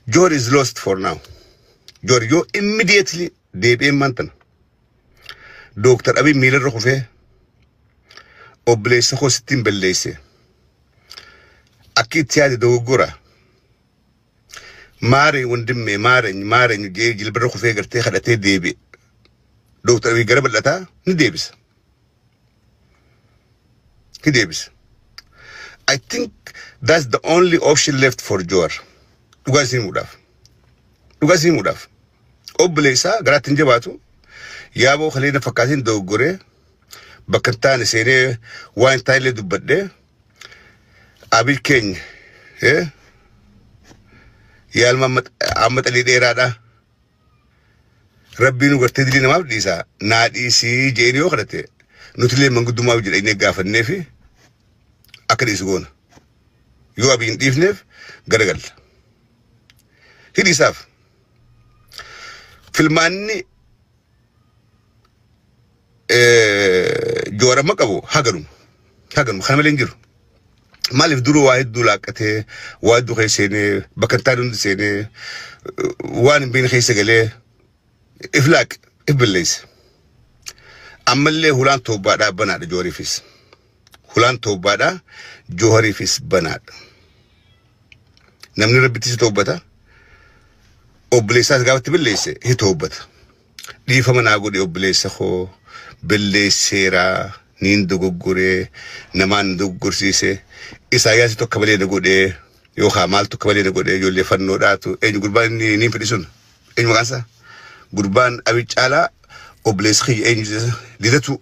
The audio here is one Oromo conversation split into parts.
Jawar is lost for now. Jawar yoo immediately deebi'een maantana. Dooktar Abiy miilarra kufee obboleessa koo sittiin balleesse. Akki itti yaade dogoggora. Maaree wandimmee maareen maareen jee jilbarra kufee gartee kadhatee deebi'e. Dooktar Abiy gara bal'ataa ni deebisa. Ni deebisa. I think that's the only option left for Jawar. Dhugaa isin himuudhaaf. Dhugaa isin himuudhaaf. Obboleessaa garaatti hin jabaatu. Yaaboo kalee na fakkaatiin dogoggoree bakka hin taane seenee waan hin taanellee dubbadhee Abiy keenya yaalma amma xalii dheeraadha. Rabbiin nu gartee dilii namaaf dhiisa. Naa dhiisii jeeni yoo kadhate nutillee manguddummaaf jedha inni gaafannee fi akka dhiisu goona. Yoo Abiy hin dhiifneef garagalla. Hidhi isaaf. Filmaanni Jawaar amma qabu haganuma. Haganuma kana malee hin jiru. Maaliif duruu waa hedduu laaqqatee waa hedduu keessa seenee bakka hin taane hundi seenee waan hin beekne keessa galee if laaqe if balleesse. Ammallee hulaan toobbaadhaa banaadha Jawaariifis. Hulaan toobbaadhaa Jawaariifis banaadha. Namni rabbitti si toobbata. Obboleessaas gaafa itti balleesse hi toobbata. Dhiifama naa godhi obboleessa koo balleesseera niin dogoggoree namaan na dogoggorsiise Isaayyaasi tokko malee na godhee yookaan maal tokko malee na godhee ijoollee fannoodhaatu eenyu gurbaan inni niin fedhi sun eenyu maqaan isaa gurbaan Abiy Caalaa obboleessa kiyya eenyu lidatu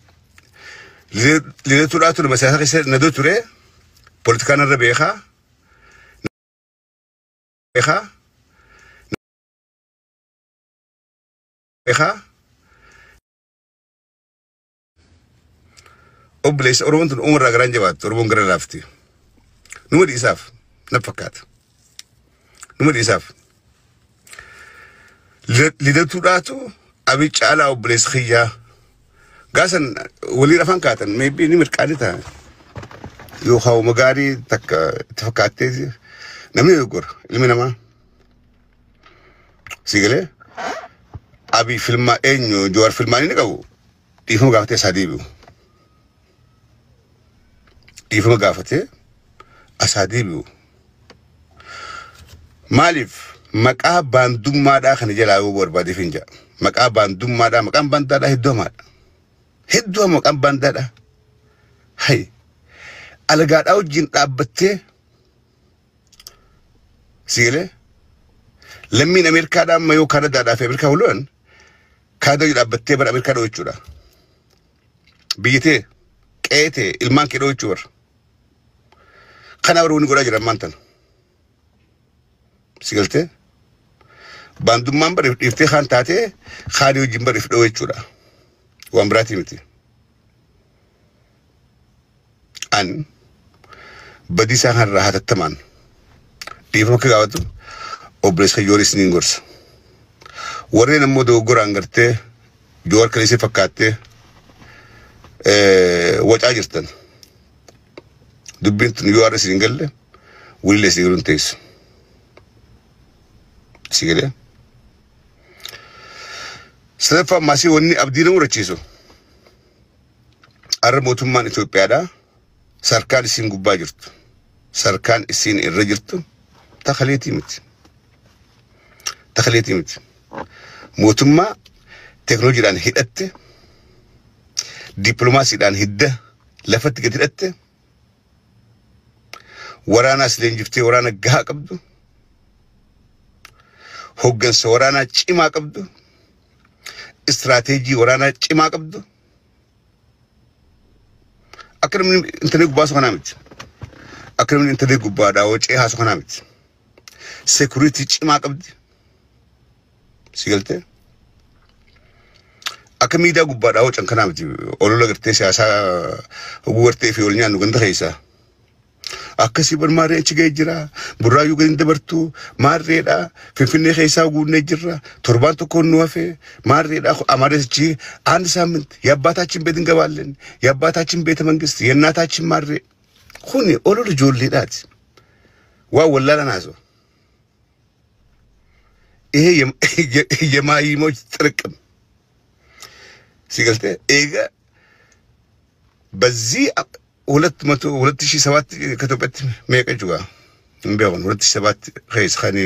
lidatuudhaatu nama siyaasa keessa na dura ture poolitikaa narra beekaa beekaa beekaa obboleessa Oromoon tun umarraa garaan jabaattu Oromoon gara laafti. Numa dhiisaaf na fakkaata. Numa dhiisaaf. Lidatuudhaatu Abiy Caalaa obboleessa kiyyaa. Gaasan waliin afaan kaatan maybe ni mirqaanii ta'a. Yookaan uma gaarii takka itti fakkaattee namni dogoggora ilmi namaa. Si galee Abiy filmaa eenyu Jawaar filmaa inni qabu dhiifama gaafatee isaa deebi'u. Dhiifama gaafatee asaa deebi'u. Maaliif maqaa baandummaadhaa kana jalaa yoo barbaadeef hin jedha. Maqaa baandummaadhaa maqaan baandaadhaa hedduu hamaadha. Hedduu hama maqaan baandaadhaa. Hay alagaadhaa wajjin dhaabbattee si galee lammiin Ameerikaadhaa amma yoo Kaanadaadhaa fi Ameerikaa wal lolan Kaanadaa wajjin dhaabbattee bara Ameerikaa dha'u jechuudha. Biyyi tee qe'ee tee ilmaan kee dha'u jechuu bara. Kana warri wanni godhaa jiran ammaan tana. Si galtee? Baandummaan bara dhiiftee kaan taatee kaanii wajjin bara if dha'u jechuudha. Waan biraatii miti. An badii isaa kanarraa hatattamaan dhiifama akka gaafatu obboleessa Jooris niin gorsa. Warreen ammoo dogoggoraan gartee Joowar kaleessee fakkaattee wacaa jirtan. Dubbiin tun yoo har'a isin hin galle waliillee isin galuu hin teessu. Si galee? Sadaffaa maasii wanni abdii nama murachiisu. Har'a mootummaan Itoophiyaadhaa sarkaan isiin gubbaa jirtu, sarkaan isiin irra jirtu takaleetii miti. Takaleetii miti. Mootummaa teekinooloojiidhaan hidhatte, dippiloomaasiidhaan hidda lafatti gad hidhatte, waraanaas leenjiftee waraana gahaa qabdu, hoggansa waraanaa cimaa qabdu, istiraateejii waraanaa cimaa qabdu. Akka namni intarneet gubbaa haasu kanaa miti. Akka namni intarneet gubbaadhaa wacee haasu kanaa miti. Sekuriitii cimaa qabdi. Si galtee? Akka miidiyaa gubbaadhaa wacan kanaa miti. Olola gartee siyaasaa hoguu gartee fi wal nyaannu ganda keessaa. Akkasii bar maarree achi ga'ee jira. Burraayyuu gadi hin dabartu. Maarreedha. Finfinnee keessaa guunnee jirra. Torbaan tokko nu hafe. Maarreedha. Amaarrees achi አንድ ሳምንት የአባታችን ቤት እንገባለን። የአባታችን ቤተ መንግስት፣ የእናታችን ማሬ kuni olola ijoolleedhaati. Waan wallaalaan haasa'u. ይሄ የማይሞች ጥርቅም ሲገልተ ኤገ በዚህ 200 2007 ከኢትዮጵያatti meeqa jechuudha hin beekan 2007 keessa kan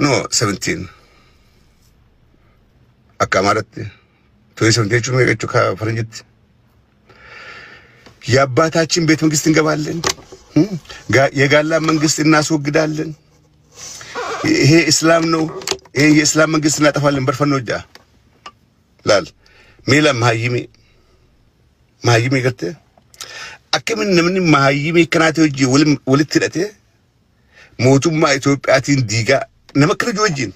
no 17 akka Amaaraatti 2017 jechuun meeqa jechuudha ፈረንጅtti የአባታችን ቤተ መንግስት እንገባለን፣ የጋላ መንግስት እናስወግዳለን፣ ይሄ እስላም ነው፣ ይሄ የእስላም መንግስት እናጠፋለን። በርፈኖ ጃ ላል ሜላ መሀይሜ መሀይሜ ገርተ akkamiin namni mahayyimii kanaati hojii walitti hidhatee mootummaa Itoophiyaatiin diigaa nama akkana jiru wajjin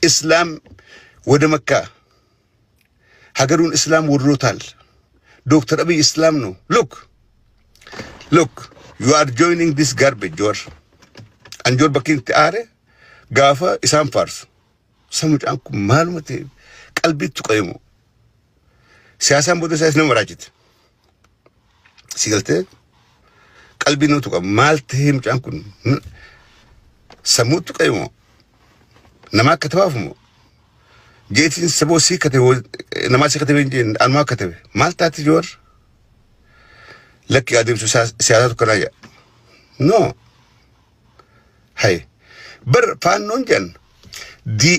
እስላም ወደ መካ ሀገሩን እስላም ወሮታል። ዶክተር አብይ እስላም ነው። Look, look, you are joining this garbage. Joor anjoor bakki itti aare gaafa isaan faarsu samucaan kun maaluma ta'e qalbiitti qo'imu siyaasaan booda isaas nama raajite si galtee qalbii nama tuqa maal ta'ee mucaan kun sammuutti qo'imu nama akka tabaafumu jeetiin saboo sii katabe namaa sii katabe hin jeen anumaa katabe maal taate joor lakki adeemsu siyaasaa tokko naa no hay bar faannoon jedhan di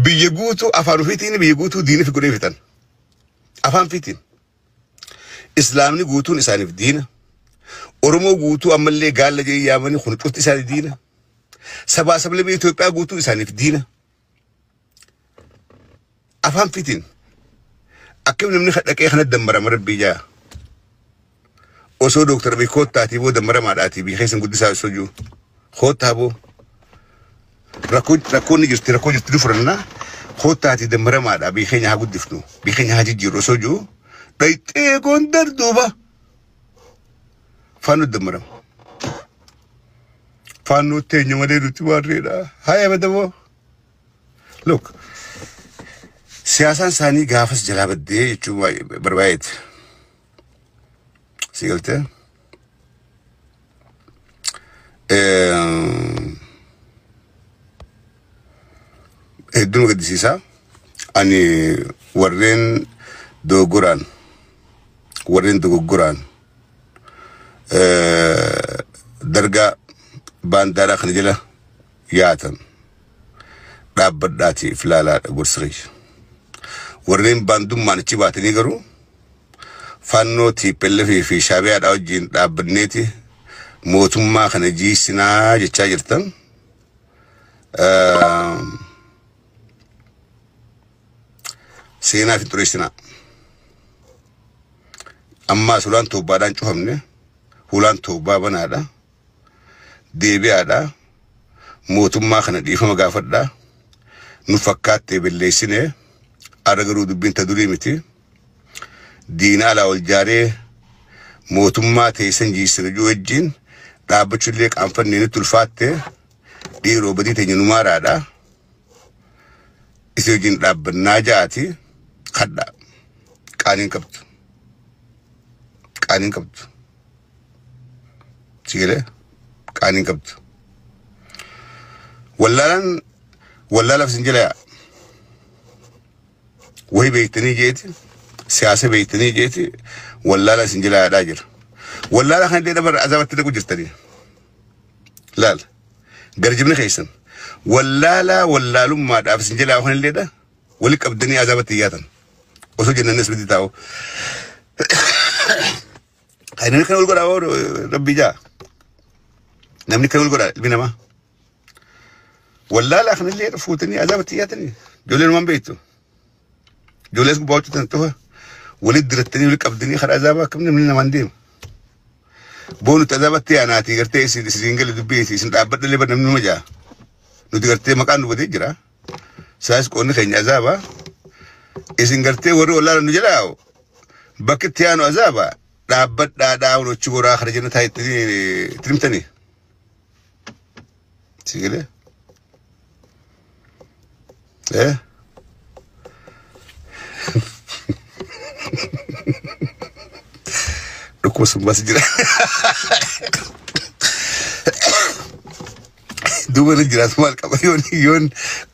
biyya guutuu afaan ofiitiin biyya guutuu diina fi godhee fitan afaan fiitiin islaamni guutuun isaaniif diina Oromoo guutuu ammallee gaalla jedhee yaamanii kun cufti isaanii diina sabaa sablammii Itoophiyaa guutuu isaaniif diina afaan fiitiin akkam namni dhaqee kana dammarama rabbii jaa osoo Dooktar Abiy koottaatii boo dammaramaadhaatii biyya keessan guddisaa osoo jiru koottaa boo rakkoon ni jirti rakkoo jirti ni furannaa koottaatii dammaramaadhaa biyya keenya haa guddifnu biyya keenya haa jijjiirru osoo jiru dhayxee Gondar duuba faannoo dammarama faannoo teenya malee nuti waarreedha haa abadamoo. Look, siyaasaan isaanii gaafas jalaa baddee jechuun barbaadeeti. Si galtee? Hedduu nu gaddisiisa. Ani warreen dogoggoraan dargaa baandaaraa kana jala yaatan dhaabbadhaatii filaalaadha gorsa. Warreen baandummaan achi baatanii garuu fannoo TPLF fi Shaabiyaadhaa wajjin dhaabbanneeti mootummaa kana jiisinaa jechaa jirtan. Seenaa fi xureessinaa. Ammaas hulaan toobbaadhaan cufamne hulaan toobbaa banaadha. Deebi'aadha. Mootummaa kana dhiifama gaafadhaa. Nu fakkaattee belleessinee arra garuu dubbiin ta durii miti. Diina alaa ol jaaree mootummaa teessan jiisina jiru wajjin dhaabbachuullee qaanfannee nutti ulfaatte dhiiroo badii teenya numaaraadha. Isii wajjin dhaabbannaa ja'aati kadhaa qaaniin qabdu. Qaaniin qabdu. Si galee qaaniin qabdu. Wallaalaan wallaalaaf isin jala yaa'a. Wayi beektanii jeeti siyaasa beektanii jeeti wallaala isin jala yaadhaa jira. Wallaala kana illee dabarra azaabatti dhaqu jirtanii. Laal garjibni keessan wallaalaa wallaalummaadhaaf isin jala kan illeedha wali qabdanii azaabatti iyyaatan. Osoo jennanis miti taa'u. Namni kana wal godhaa rabbii jaa. Namni kana wal godhaa ilmi namaa. Wallaalaa kana illee fuutanii azaabatti iyyaatanii. Ijoolleen waan beektu. Ijoollee as gubbaa hojjetan tufa walitti dirattanii wali qabdanii karaa azaabaa akkam namni namaan deema. Boo nuti azaabatti yaanaatii gartee isin gale dubbii isin dhaabbadha illee namni numa jaa. Nuti gartee maqaan nu badee jira. Saayis qoonni keenya azaabaa. Isin gartee warri wallaala nu jalaa bakki itti yaanu azaaba dhaabbadhaa dhaabun hojii boraa kana jenna taa'ee tirimtanii. Si galee? Eh? Dhukkuba sun baas jira. Duuba ni jiraatu maal qaba? Yoon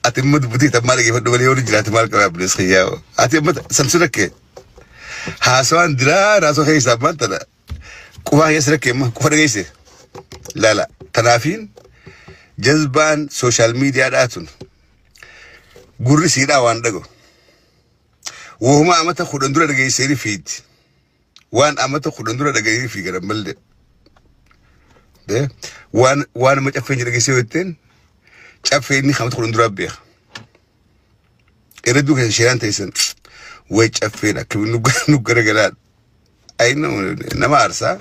ati immoo dubbatee tan maal dhageeffadhu malee, yoon jiraatu maal qaba, obboleessa kiyyaa? Ati amma san rakkee haasawaan diraa raasoo keessaa maal tana qufaa keessa rakkee amma qufa dhageesse laala. Tanaafiin jazbaan social mediadhaa tun gurri siidhaa waan dhago. Wohuma amata 10 dura dhageessanii fiiti. Waan amata 10 dura dhaga'anii fiigan mallee. Waan amma caffeen dhageessee yoo jetteen, caffee inni amata 10 duraa beeka. Irra duuka sheeraan teessan way caffeen akkamiin nu garagalaadha. Ayi, nama aarsaa.